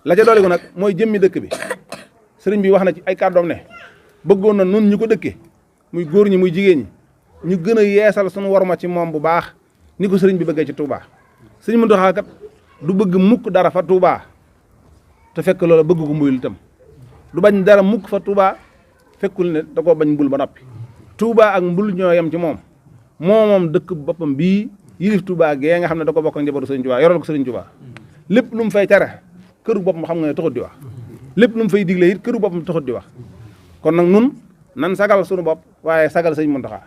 la ca doole ko nag mooy jëmmi dëkk bi sëriñ bi wax na ci ay kàddoom ne bëggoon na nun ñu ko dëkkee muy góor ñi muy jigéen ñi ñu gën a yeesal suñu worma ci moom bu baax ni ko sëriñ bi bëggee ci Touba sëriñ Mountakha kat du bëgg mukk dara fa Touba te fekk loola bëgg ko mbuyul itam du bañ dara mukk fa Touba fekkul ne da koo bañ mbul ba noppi Touba ak mbul ñoo yem ci moom dëkk boppam bii yilif Touba gee nga xam ne da ko bokk ak njabootu sëriñ Touba yoral ko sëriñ Touba lépp lu mu fay tere këru boppam xam nga ne taxut di wax lépp lu mu fay digle it këru boppam taxut di wax kon nag nun nan sagal suñu bopp waaye sagal sëriñ Mountakha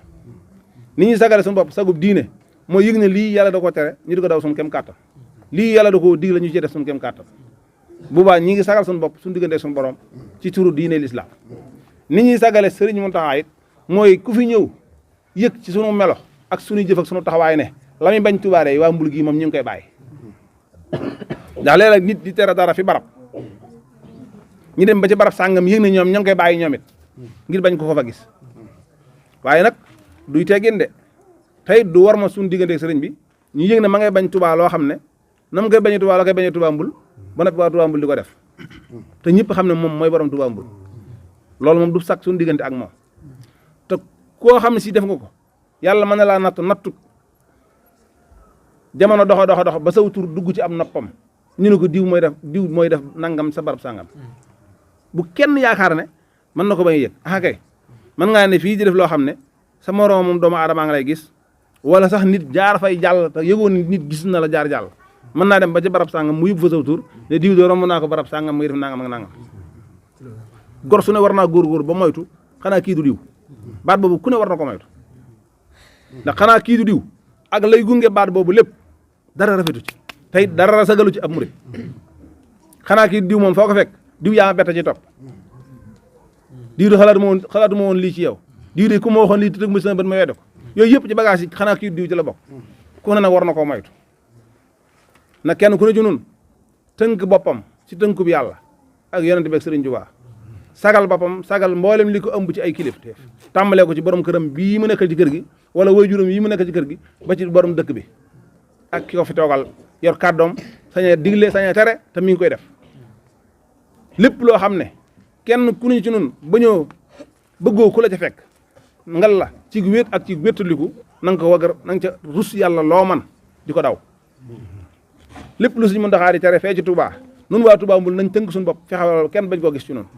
ni ñuy sagale suñu bopp sagub diine mooy yëg ne lii yàlla da ko tere ñu di ko daw suñu kem kàttan lii yàlla da ko digle ñu ci def suñu kem kàttan bu baax ñi ngi sagal suñu bopp suñu diggante suñu borom ci turu diine l'islam ni ñuy sagale sëriñ Mountakha it mooy ku fi ñëw yëg ci sunu melo ak suñuy jëf ak sunu taxawaay ne la muy bañ Touba yi waa mbul gi moom ñu ngi koy bàyyi ndax léeg-léeg nit di tere dara fi barab ñu dem ba ci barab sàngam yëg ne ñoom ña ngi koy bàyyi ñoom it ngir bañ ko fa gis waaye nag duy teggin de tey du war ma suñu diggante sëriñ bi ñu yëg ne ma ngay bañ Touba loo xam ne na mu koy bañee Touba la koy bañee Touba mbul ba noppi waa Touba mbul di ko def te ñëpp xam ne moom mooy borom Touba mbul loolu moom du sax suñu diggante ak moom te koo xam ne si def nga ko yàlla mën na laa nattu jamono dox ba saw tur dugg ci am noppam ñu ne ko diw mooy def nangam sa barab sangam bu kenn yaakaar ne mën na ko bañ a yëg ah kay mën ngaa ne fii di def loo xam ne sa moroom moom doomu aadama nga lay gis wala sax nit jaar fay jàll te yëgoon nit gis na la jaar jàll mën naa dem ba ci barab sangam mu yóbbu fa saw tur ne diw doo romb naa ko barab sangam muy def nangam ak nangam gor su ne war naa góor ba moytu xanaa kii du diw baat boobu ku ne war na ko moytu ndax xanaa kii du diw ak lay gunge baat boobu lépp dara rafetu ci tey dara sagalu ci ab murid xanaa kii diw moom foo ko fekk diw yaa ma bett ci topp diw de xalaatu ma woon lii ci yow diw de ku ma waxoon lii te tëg ma sama bët ma wedde ko yooyu yëpp ci bagage yi xanaa kii diw ci la bokk ku ne nag war na koo moytu nag kenn ku ne ci nun tënk boppam ci tënkub yàlla ak yonent bi ak Sëriñ Tuubaa sagal boppam sagal mboolem li ko ëmb ci ay kilifteef tàmbalee ko ci borom këram bii mu nekkal ci kër gi wala waajuram yi mu nekkal ci kër gi ba ci borom dëkk bi ak ki ko fi toogal yor kàddoom sañee digle sañee tere te mi ngi koy def lépp loo xam ne kenn ku ñu ci nun ba ñëw bëggoo ku la ca fekk ngal la ci wéet ak ci wéttaliku na nga ko wagar na nga ca rus yàlla loo man di ko daw lépp lu suñu mën daxaar yi tere fee ci Touba nun waa Touba mbul nañ tënk suñu bopp fexewal kenn bañ koo gis ci noonu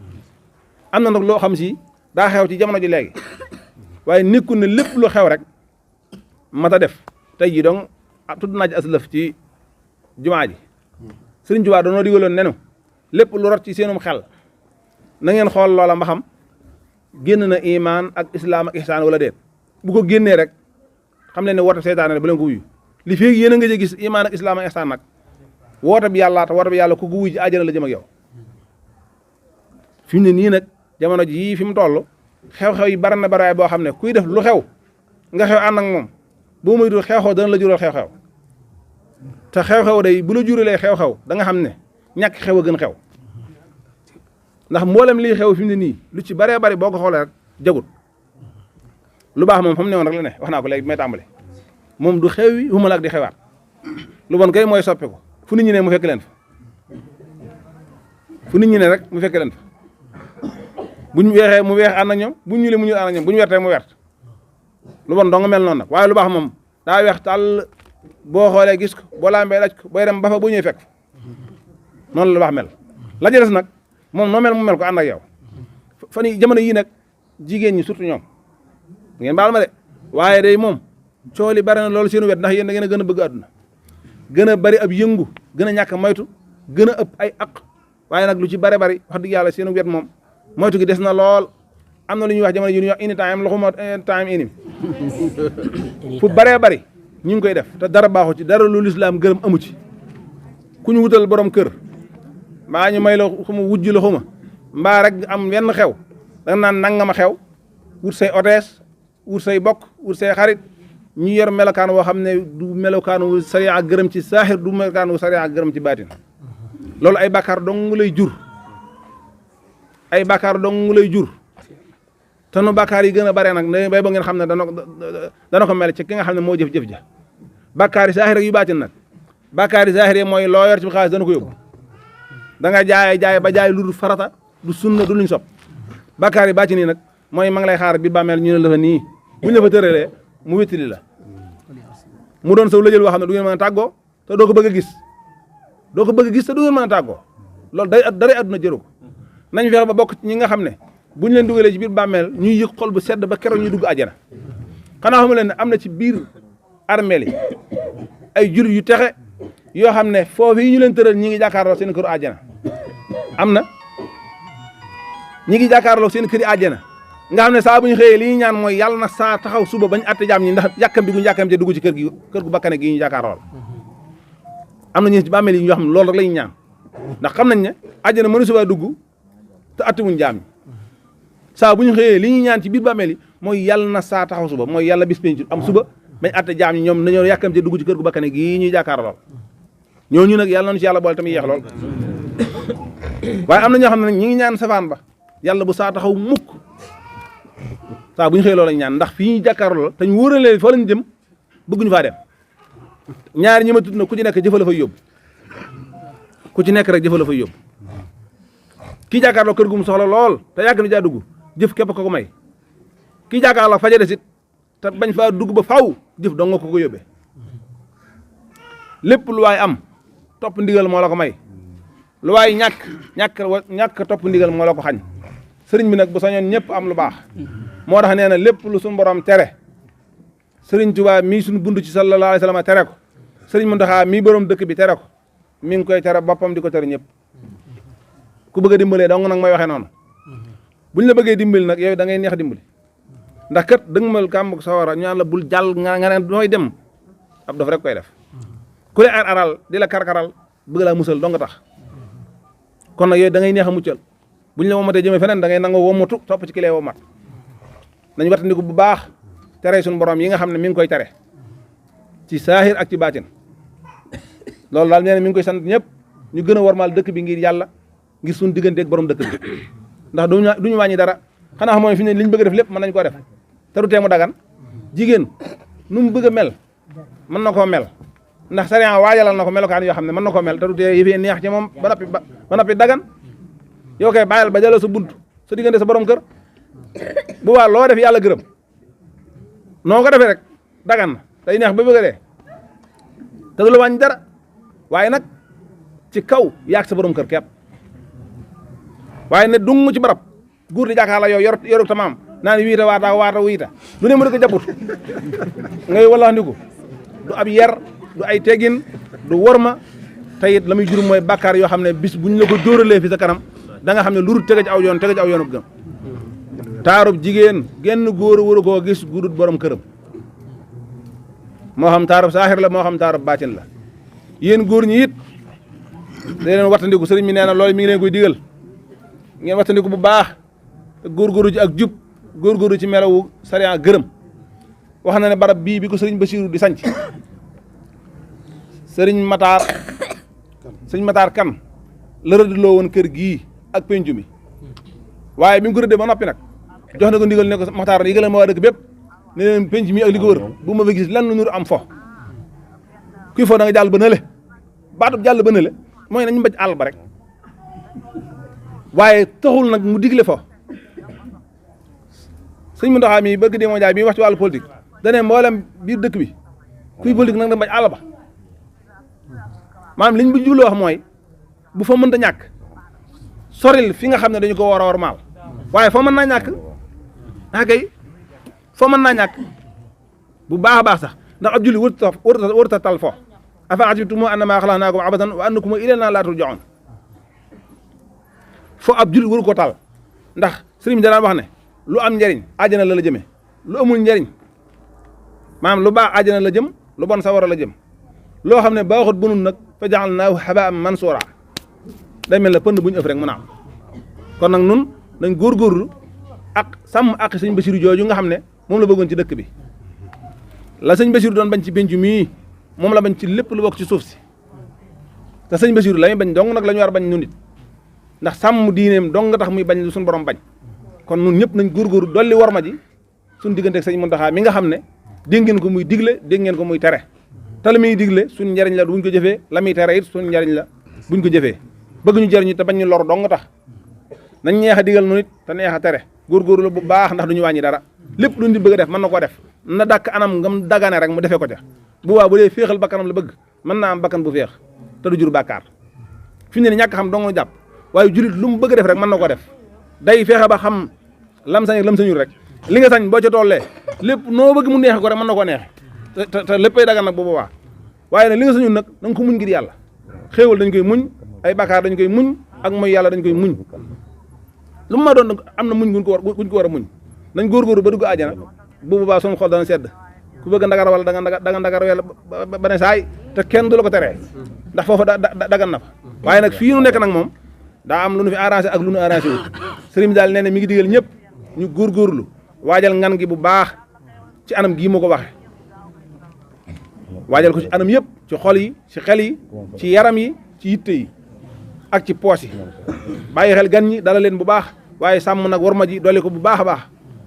am na nag loo xam si daa xew ci jamono ji léegi waaye nekkul ne lépp lu xew rek mata def tey jii donc tudd naa ci aslëf ci jumaa ji Sëriñ Tuubaa dañoo digaloon nenu lépp lu rot ci seenum xel na ngeen xool loola mba xam génn na iman ak islam ak ihsaan wala déet bu ko génnee rek xam leen ne woote seytaane bu leen ko wuyu li feeg yéen a nga gis iman ak islam ak ihsaan nag woote bi yàlla te woote bi yàlla ku ko wuyu ci àjjana la jëm ak yow fi mu ne nii nag jamono ji fi mu toll xew-xew yi bari na baraay boo xam ne kuy def lu xew nga xew ànd ak moom boo moytu xew-xew dana la jural xew-xew te xew-xew day bu la juralee xew-xew da nga xam ne ñàkk xew a gën xew ndax mboolem liy xew fi mu ne nii lu ci baree bari boo ko xoolee rek jagut lu baax moom fa mu ne woon rek la ne wax naa ko léegi may tàmbale moom du xew yi xuma la ak di xewaat lu bon kay mooy soppi ko fu nit ñi ne mu fekk leen fa fu nit ñi ne rek mu fekk leen fa buñ weexee mu weex ànd ak ñoom buñ ñuulee mu ñuul ànd ak ñoom buñ wertee mu wert lu bon doo nga mel noonu nag waaye lu baax moom daa weex tàll boo xoolee gis ko boo laambee daj ko booy dem ba fa boo ñëwee fekk noonu la lu baax mel la ca des nag moom noo mel mu mel ko ànd ak yow fan yi jamono yii nag jigéen ñi surtout ñoom ngeen baal ma de waaye day moom cooli bari na loolu seenu wet ndax yéen da ngeen a gën a bëgg àdduna gën a bari ab yëngu gën a ñàkk moytu gën a ëpp ay aq waaye nag lu ci bari bari wax dëgg yàlla seenu wet moom moytu gi des na lool am na lu ñuy wax jamono yi ñuy wax ini time loxuma time inim fu baree bari ñu ngi koy def te dara baaxu ci dara lu lislaam gërëm amu ci ku ñu wutal borom kër mbaa ñu may la xuma wujj la xuma mbaa rek am wenn xew da nga naan nangama xew wut say otees wut say bokk wut say xarit ñu yor melokaan woo xam ne du melokaanu sariya gërëm ci saaxir du melokaanu sariya gërëm ci baatin loolu ay bàkkaar dong lay jur ay bàkkaar dong lay jur te nu bàkkaar yi gën a bare nag ne bay ba ngeen xam ne dana ko mel ci ki nga xam ne moo jëf-jëf ja bàkkaar yi saaxir yu baatin nag bàkkaar yi saaxir mooy loo yor ci xaalis dana ko yóbbu da nga jaay ba jaay lu dul farata du sunna du luñ sopp bàkkaar yi bàcc nii nag mooy ma ngi lay xaar bi bàmmeel ñu ne la fa nii buñ la fa tëralee mu wéttali la mu doon saw lëjël woo xam ne du ngeen mën a tàggoo te doo ko bëgg a gis te du ngeen mën a tàggoo loolu daray àdduna jëru ko nañ fexe ba bokk ñi nga xam ne buñ leen dugalee ci biir bàmmeel ñuy yëg xol bu sedd ba keroog ñuy dugg àjjana xanaa xamu leen ne am na ci biir armeel yi ay jur yu texe yoo xam ne foofu yi ñu leen tëral ñi ngi jàkkaarloo seen këru àjjana am na ñi ngi jàkkaarloo seen këri àjjana nga xam ne saa bu ñu xëyee li ñu ñaan mooy yàlla na saa taxaw suba bañ atte jaam ñi ndax yàkkam bi guñu yàkkam te dugg ci kër gu bakkane gi ñu jàkkaarloo am na ñu ci bàmmeel yi ñoo xam ne loolu rek la ñu ñaan ndax xam nañ ne àjjana mënu suba dugg te atte wuñ jaam ñi saa bu ñu xëyee li ñuy ñaan ci biir bàmmeel yi mooy yàlla na saa taxaw suba mooy yàlla bis penc am suba bañ atte jaam ñi ñoom nañoo yàkkamte dugg ci kër gu bakkane gii ñuy jàkkaar lool ñooñu nag yàlla nañu ci yàlla boole tamit yeex lool waaye am na ñoo xam ne nag ñi ngi ñaan safaan ba yàlla bu saa taxaw mukk saa bu ñu xëyee loolu lañ ñaan ndax fii ñuy jàkkaar lool te ñu wóoralee fa lañ jëm bëgguñu faa dem ñaari ñi ma tudd na ku ci nekk jëfa la fay yóbbu ku ci nekk rek jëfa la fay yóbbu kii jàkkaarloo kër gu mu soxla lool te yàgg na jaa dugg jëf képp ko may kii jàkkaarloo faja desit te bañ faa dugg ba faw jëf dong nga ko yóbbee lépp lu waay am topp ndigal moo la ko may lu waay ñàkk topp ndigal moo la ko xañ sëriñ bi nag bu sañoon ñëpp am lu baax moo tax nee na lépp lu suñu borom tere sëriñ Tuubaa mii suñu bund ci sallallahu alayhi wa sallam tere ko sëriñ Muntaxaa mii borom dëkk bi tere ko mi ngi koy tere boppam di ko tere ñëpp ku bëgg a dimbalee dong nag may waxee noonu buñ la bëggee dimbali nag yow da ngay neex dimbali ndax kat dëgg mal kàmb sawara ñu naan la bul jàll nga ne nooy dem ab dof rek koy def ku le aral di la karkaral bëgg laa musal dong tax kon nag yow da ngay neex a muccal buñ la womatee jëmee feneen da ngay nangoo womatu topp ci ki lay womat nañ wattandiku bu baax tere suñu borom yi nga xam ne mi ngi koy tere ci saahir ak ci baatin loolu daal nee na mi ngi koy sant ñëpp ñu gën a warmaal dëkk bi ngir yàlla ngir suñu digganteeg borom dëkk bi ndax duñu wàññi dara xanaa xamoo ne fi ne liñ bëgg a def lépp mën nañ koo def te du tee mu dagan jigéen nu mu bëgg a mel mën na koo mel ndax sariya waajalal na ko melokaan yoo xam ne mën na koo mel te du tee yëfee neex ci moom ba noppi dagan yow kay bàyyil ba jëlal sa bunt sa diggante sa borom kër bu waa loo def yàlla gërëm noo ko defee rek dagan na day neex ba bëgg a dee te du la wàññi dara waaye nag ci kaw yaag sa borom kër kepp waaye ne dung ci barab góor di jàkkaar la yow yoruk ta maam naan wiita waata wiita lu ne mu ko jàpput ngay wala ndiku du ab yar du ay teggin du worma te it la muy jur mooy bàkkaar yoo xam ne bis buñ la ko dóoralee fi sa kanam da nga xam ne lurut tege ci aw yoon gëm taarub jigéen genn góor waru koo gis gudut borom këram moo xam taarub saaxir la moo xam taarub baatin la yéen góor ñi it da leen wattandiku sëriñ mi nee na loolu mi ngi leen koy digal ngeen wattandiku bu baax te góorgóorlu ci ak jub góorgóorlu ci melawu sariya gërëm wax na ne barab bii bi ko sëriñ Basiiru di sanc sëriñ Mataar kan la rëddloo woon kër gii ak pencu mi waaye bi mu ko rëddee ba noppi nag jox na ko ndigal ne ko Mataar yëgal ma waa dëkk bépp ne leen penc mi ak li ko wër bu ma fa gis lan lu nur am fo kuy fo da nga jàll ba nële baatub jàll ba nële mooy nañu mbéj àll ba rek waaye taxul nag mu digle fo sëñ Muntaxa mi bëgg dee moo jaay bi wax ci wàllu politique dane mboolem biir dëkk bi kuy politique nag da mbéj àll ba maanaam liñ bu jubloo wax mooy bu fa mënta ñàkk soril fi nga xam ne dañu ko war a maal waaye foo mën naa ñàkk kay foo mën naa ñàkk bu baax a baax sax ndax ab julli wërta tal fo afa ajibtum annamaa xalaqnaakum abasan wa annakum ilaynaa laa turja'uun fo ab julli waru ko tal ndax sëriñ bi danaa wax ne lu am njariñ àjjana la jëmee lu amul njariñ maanaam lu baax àjjana la jëm lu bon sawara la jëm loo xam ne baaxut bunun nag fa ja'alnaahu habaa'an mansuura day mel ne pënd bu ñu ëff rek mu naaw kon nag nun dañ góorgóorlu ak sàmm ak sëñ Basiru jooju nga xam ne moom la bëggoon ci dëkk bi la sëñ Basiru doon bañ ci pencu mii moom la bañ ci lépp lu bokk ci suuf si te sëñ Basiru la muy bañ dong nag la ñu war bañ nu nit ndax sàmm diineem dong nga tax muy bañ lu suñu borom bañ kon nun ñëpp nañ góorgóorlu dolli war ma ji suñ diggante ak sëñ Muntaxa mi nga xam ne dégg ngeen ko muy digle dégg ngeen ko muy tere te la muy digle suñ njariñ la buñ ko jëfee la muy tere it suñ njariñ la buñ ko jëfee bëgg ñu jëriñu te bañ ñu lor dong tax nañ neex a digal nu nit te neex a tere góorgóorlu bu baax ndax duñu wàññi dara lépp lu nit bëgg a def mën na koo def na dàkk anam ngam dagane rek mu defee ko ca bu waa bu dee féexal bakkanam la bëgg mën naa am bakkan bu féex te du jur bàkkaar fi mu ne ñàkk xam dong jàpp waaye julit lu mu bëgg a def rek mën na ko def day fexe ba xam lam sañ ak lam sañul rek li nga sañ boo ca tollee lépp noo bëgg mu neexe ko rek mën na koo neexe te léppay dagan nag bu boobaa waaye nag li nga sañul nag na nga ko muñ ngir yàlla xéewal dañ koy muñ ay bàkkaar dañ koy muñ ak mooy yàlla dañ koy muñ lu mu ma doon am na muñ guñ ko war a muñ nañ góorgóorlu ba dugg àjjana bu boobaa suñu xol dana sedd ku bëgg ndagar wala da nga ndagar wala ba ne saay te kenn du la ko teree ndax foofu dagan na fa waaye nag fii nu nekk nag moom daa am lu nu fi arrangé ak lu nu arrangé wu sëriñ bi daal nee na mi ngi digal ñëpp ñu góorgóorlu waajal ngan gi bu baax ci anam gii ma ko waxe waajal ko ci anam yëpp ci xol yi ci xel yi ci yaram yi ci yitte yi ak ci poos yi bàyyi xel gan ñi dala leen bu baax waaye sàmm nag warma ji doole ko bu baax a baax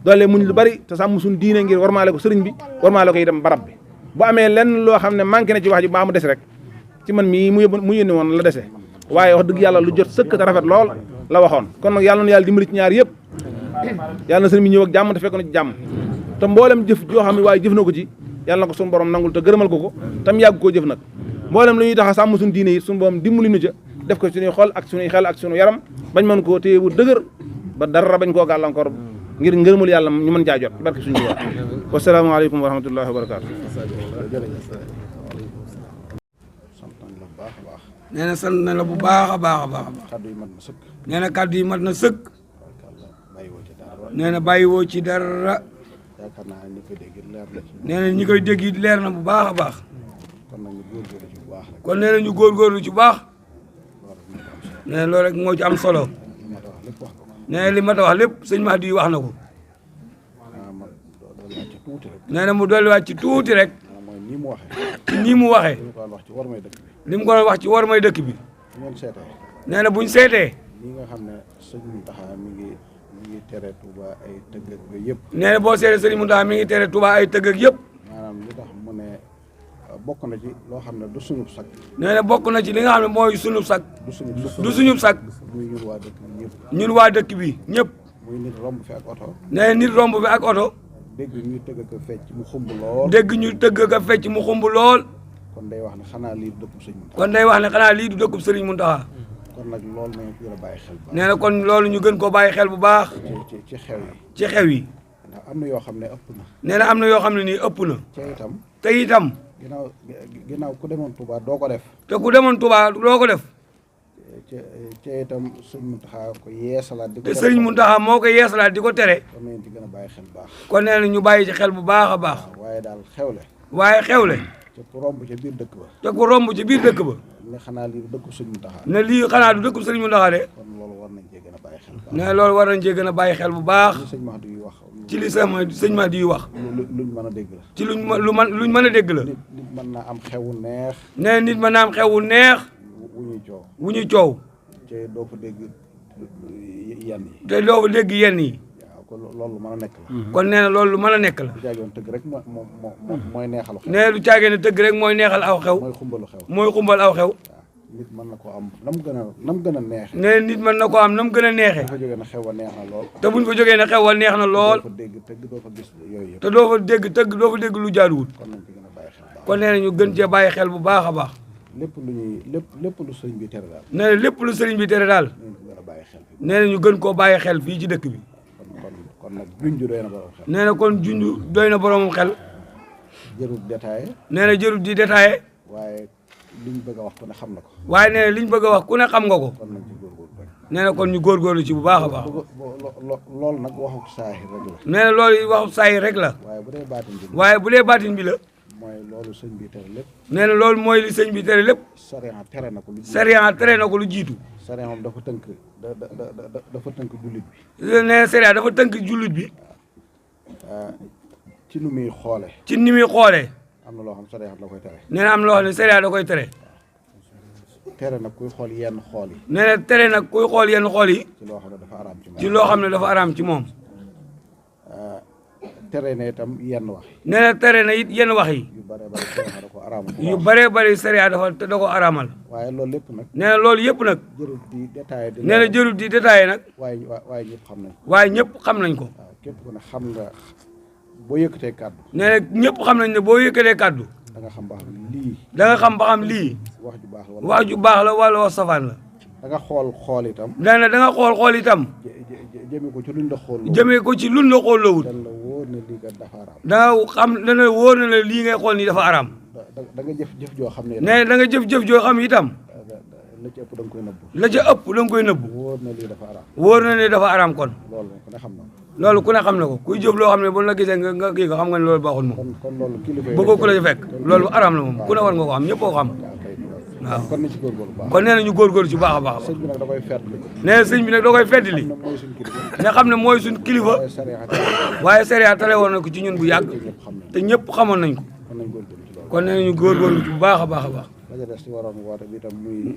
doole muñ lu bari te sàmm suñ diine ngir warmaale ko sëriñ bi warmaale ko itam barab bi bu amee lenn loo xam ne manqué na ci wax ji baa mu des rek ci man mii mu yónni woon la dese waaye wax dëgg yàlla lu jot sëkk te rafet lool la waxoon kon nag yàlla na yàlla dimbali ci ñaar yëpp yàlla na sëriñ bi ñëw ak jàmm te fekk na ci jàmm te mboolem jëf joo xam ne waaye jëf na ko ci yàlla na ko suñu borom nangul te gërëmal ko tam yàgg koo jëf nag mboolem lu ñuy tax a sàmm suñu diine yi suñu borom dimbali nu ca def ko suñuy xol ak suñuy xel ak suñu yaram bañ mën koo téye bu dëgër ba dara bañ koo gàllankoor ngir ngërëmul yàlla ñu mën caa jot barke suñu Tuubaa wasalaamaaleykum wa rahmatullahi wa barakaatu nee na sant na la bu baax a baax a baax nee na kàddu yi mat na sëkk nee na bàyyiwoo ci dara nee na ñi koy dégg it leer na bu baax a baax kon nee na ñu góorgóorlu ci baax nee na loolu rek moo ci am solo nee na li ma ta wax lépp sëñ Mahdi wax na ko nee na mu dolliwaat ci tuuti rek ci nii mu waxee li mu ko wax ci war may dëkk bi nee na buñ seetee li nga xam ne sëñ Mountakha mi ngi tere Touba ay tëgg ak yëpp. nee na boo seetee sëñ Mountakha mi ngi tere Touba ay tëgg ak yëpp. maanaam li tax mu ne bokk na ci loo xam ne du suñub sag. nee na bokk na ci li nga xam ne mooy suñub sag. du suñub sag. muy ñun waa dëkk bi ñëpp. ñun waa dëkk bi ñëpp. muy nit romb fi ak oto. nee na nit romb fi ak oto. dégg ñuy tëgg ak fecc mu xumb lool. dégg ñu tëgg ak fecc mu xumb lool. kon day wax ne xanaa lii du dëkkub sëñ Mountakha. kon day wax ne xanaa lii du dëkkub sëriñ Mountakha. kon nag loolu nañu ko gën a bàyyi xel. nee na kon loolu ñu gën koo bàyyi xel bu baax. ci xew yi. ci xew yi. ndax am na yoo xam ne ëpp na. nee na am na yoo xam ne nii ëpp na. te itam. te ginnaaw ku demoon Touba doo ko def. te ku demoon Touba doo ko def. te itam sëñ Mountakha ko yeesalaat di ko. te sëriñ Mountakha moo ko yeesalaat di ko tere. kon nañu ci gën a bàyyi xel bu baax. kon nee na ñu bàyyi ci xel bu baax a baax. waaye daal xewle. waaye xewle. te ku romb ca biir dëkk ba. te ku romb ci biir dëkk ba. ne xanaa lii du dëkku sëñ Mountakha. ne lii xanaa du dëkku sëriñ Mountakha de. kon loolu war nañ cee gën a bàyyi xel. ne loolu war nañ cee gën a bàyyi xel bu baax. li sëñ Mahdi yu wax. ci li sëñ Mahdi yu wax. luñ mën a dégg la. ci luñ mën a dégg la. nit mën naa am xewu neex. ne nit mën naa am xewu neex. wu ñuy coow. te doo fa dégg yenn yi. te doo fa dégg yenn yi. waaw kon loolu mën a nekk la. kon nee na loolu lu mën a nekk la. lu caagoon tëgg rek mooy neexal xew. nee lu caagee ne tëgg rek mooy neexal aw xew. mooy xumbalu xew. mooy xumbal aw xew. nit mën na koo am nam gën a neexe. nee nit mën na koo am nam gën a neexe. bu fa jógee ne xew wa neex na lool. te buñ fa jógee ne xew wa neex na lool. doo fa dégg tëgg doo fa gis yooyu yëpp. te doo fa dégg tëgg doo fa dégg lu jaaduwul. kon nañ ci gën a bàyyi xel baax. kon nee na ñu gën cee bàyyi xel bu baax a baax. lépp lu sëriñ bi tere daal. nee na lépp lu sëriñ bi tere daal. nee na ñu gën koo bàyyi xel fii ci dëkk bi. kon nag junj doy na borom xel. nee na kon junj doy na boromam xel. jërul détaillé. nee na jërul di détaillé. waaye liñ bëgg a wax ku ne xam na ko. waaye nee na liñ bëgg a wax ku ne xam nga ko. kon nañ ci góorgóorlu rek. nee na kon ñu góorgóorlu ci bu baax a baax. loolu nag waxu saahir rek la. nee na loolu waxu saahir rek la. waaye bu dee baatin bi. waaye bu dee baatin bi la. mooy loolu sëñ bi tere lépp. nee na loolu mooy li sëñ bi tere lépp. sariya tere na ko lu jiitu. sariya tere na ko lu jiitu. sariya moom dafa tënk dafa tënk jullit bi. nee na sariya dafa tënk jullit bi. ci nu muy xoole. ci ni muy xoolee. am na loo xam sariya da koy tere. nee na am na loo xam ne sariya da koy tere. tere nag kuy xool yenn xool yi. nee na tere nag kuy xool yenn xool yi. ci loo xam ne dafa araam ci moom. ci loo xam ne dafa araam ci moom. tere na itam yenn wax nee na tere na it yenn wax yi yu bare bare da ko araamal yu bëree bëri sariya dafa da ko araamal waaye loolu lépp nag nee na loolu yëpp nag jërul di détaillé nee na jërul di détaillé nag waaye ñëpp xam nañ waaye ñëpp xam nañ ko waaw képp ku ne xam nga boo yëkkatee kàddu nee na ñëpp xam nañ ne boo yëkkatee kàddu da nga xam ba xam lii da nga xam ba xam lii wax ju baax la wax ju baax la wala wax safaan la da nga xool itam nee na da nga xool itam jëmee ko ci luñ la xool jëmee ko ci luñ la xool lawut dan la wóor ne lii kat dafa araam da nga xam dana wóor na ne lii ngay xool nii dafa araam da nga jëf joo xam ne nee da nga jëf-jëf joo xam itam la ci ëpp da nga koy nëbbu la ca ëpp da nga koy nëbbu wóor na lii dafa araam wóor na ne dafa araam kon loolu ku ne xam na loolu ku ne xam na ko kuy jëf loo xam ne bu la gisee nga kii ko xam nga ne loolu baaxul moom kon loolu kilifa yi bëggoo ku la ci fekk loolu araam la moom ku ne war nga ko xam ñëpp koo xam waaw kon na ci góorgóorlu baax kon nee na ñu góorgóorlu ci baax a baax sëñ bi nag da koy fàttali nee na sëñ bi nag da koy feddali ne mooy suñu kilifa nga xam ne mooy suñ kilifa waaye sariya waaye sariya tale woon na ko ci ñun bu yàgg ñëpp xam nañ te ñëpp xamoon nañ ko kon nañ góorgóorlu ci loolu kon nee na ñu góorgóorlu ci bu baax a baax a baax la ca des ci waroon woote bi itam muy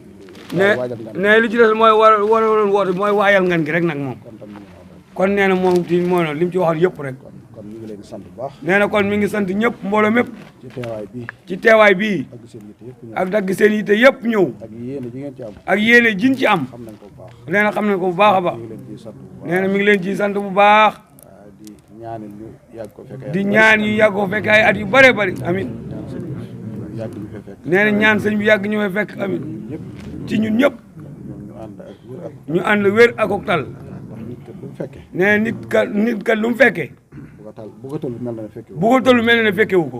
waajal ngan ne li ci des mooy waroon woote mooy waayal ngan gi rek nag moom kon tam ñu ngi wax kon nee na moom ci mooy noonu li mu ci waxoon yëpp rek kon ñu ngi leen di sant bu baax nee na kon mi ngi sant ñëpp mbooloo mépp ci teewaay bi ci teewaay bii ak seen yitte yëpp ñëw ak dagg seen yitte yëpp ñëw ak yéene ji ngeen ci am ak yéene jiñ ci am xam nañ ko bu baax nee na xam nañ ko bu baax a baax ñu ngi leen di sant bu baax nee na mi ngi leen ciy sant bu baax di ñaanal ñu yàgg ko fekk di ñaan yu yàggoo fekk ay at yu bëree bëri amin yàgg ñu fekk nee na ñaan sëñ bi yàgg ñu fay fekk amin ñëpp ci ñun ñëpp ñu ànd ak wér ak ñu ànd wér ak ak tal wax nit kat lu mu fekkee nee na nit kat lu mu fekkee bu ko tal mel na ne fekke bu ko tollu mel ne fekkewu ko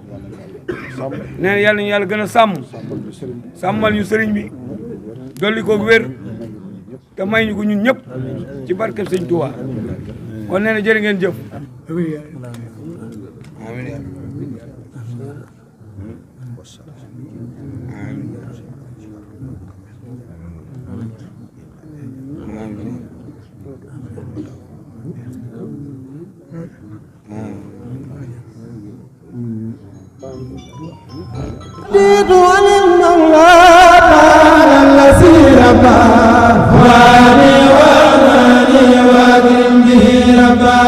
sàmm nee na yàlla ñu yàlla gën a sàmm sàmmal ñu sëriñ bi sàmmal ñu sëriñ bi dolli ko wér te may ñu ko ñun ñëpp ci barkeb sëñ Tuubaa kon nee na jërë ngeen jëf رضيت عن المولى تعالى الذي ربى واني واناني واكرم به ربا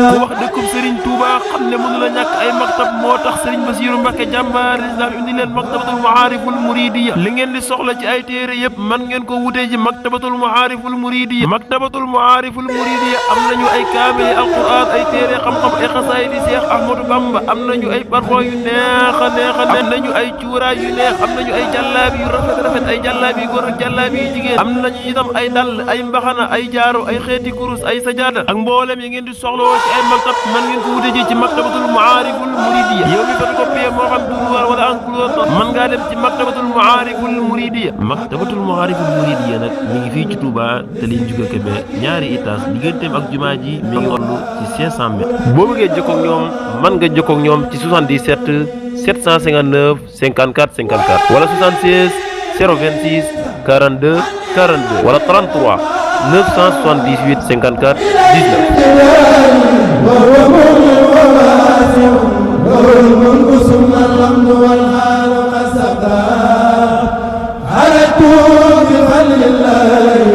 ku wax dëkkub Serigne Touba xam ne mënu la ñàkk ay maktab moo tax Serigne Bassirou Mbacké jàmbaar islam indi leen maktabatul muhaariful muridiya li ngeen di soxla ci ay téere yëpp man ngeen ko wutee ji maktabatul muhaariful muridiya maktabatul muhaariful muridiya am nañu ay kaamil alquran ay téere xam-xam ay xasaayid di Cheikh Ahmadou Bamba am nañu ay parfum yu neex a neex a am nañu ay cuuraay yu neex am nañu ay jàllaabi yu rafet rafet ay jàllaabi yu góor ak jàllaabi yu jigéen am nañu itam ay dàll ay mbaxana ay jaaro ay xeeti kurus ay sajaada ak mboolem yi ngeen di soxlawoo ci ay maktab man ngeen ko wute ji ci maktabatul muhaariful muridiya yow mi photocopie moo xam duruwaar wala en couleur man ngaa dem ci maktabatul muhaariful muridiya maktabatul muhaariful muridiya nag mi ngi fii ci Touba te liñ juga Kébé ñaari étage digganteem ak jumaa ji mi ngi toll ci 500 mètres boo bëggee jokkoo ak ñoom man nga jokkoo ak ñoom ci 77 759 54 54 wala 76 026 42 42 wala 33 978 54 19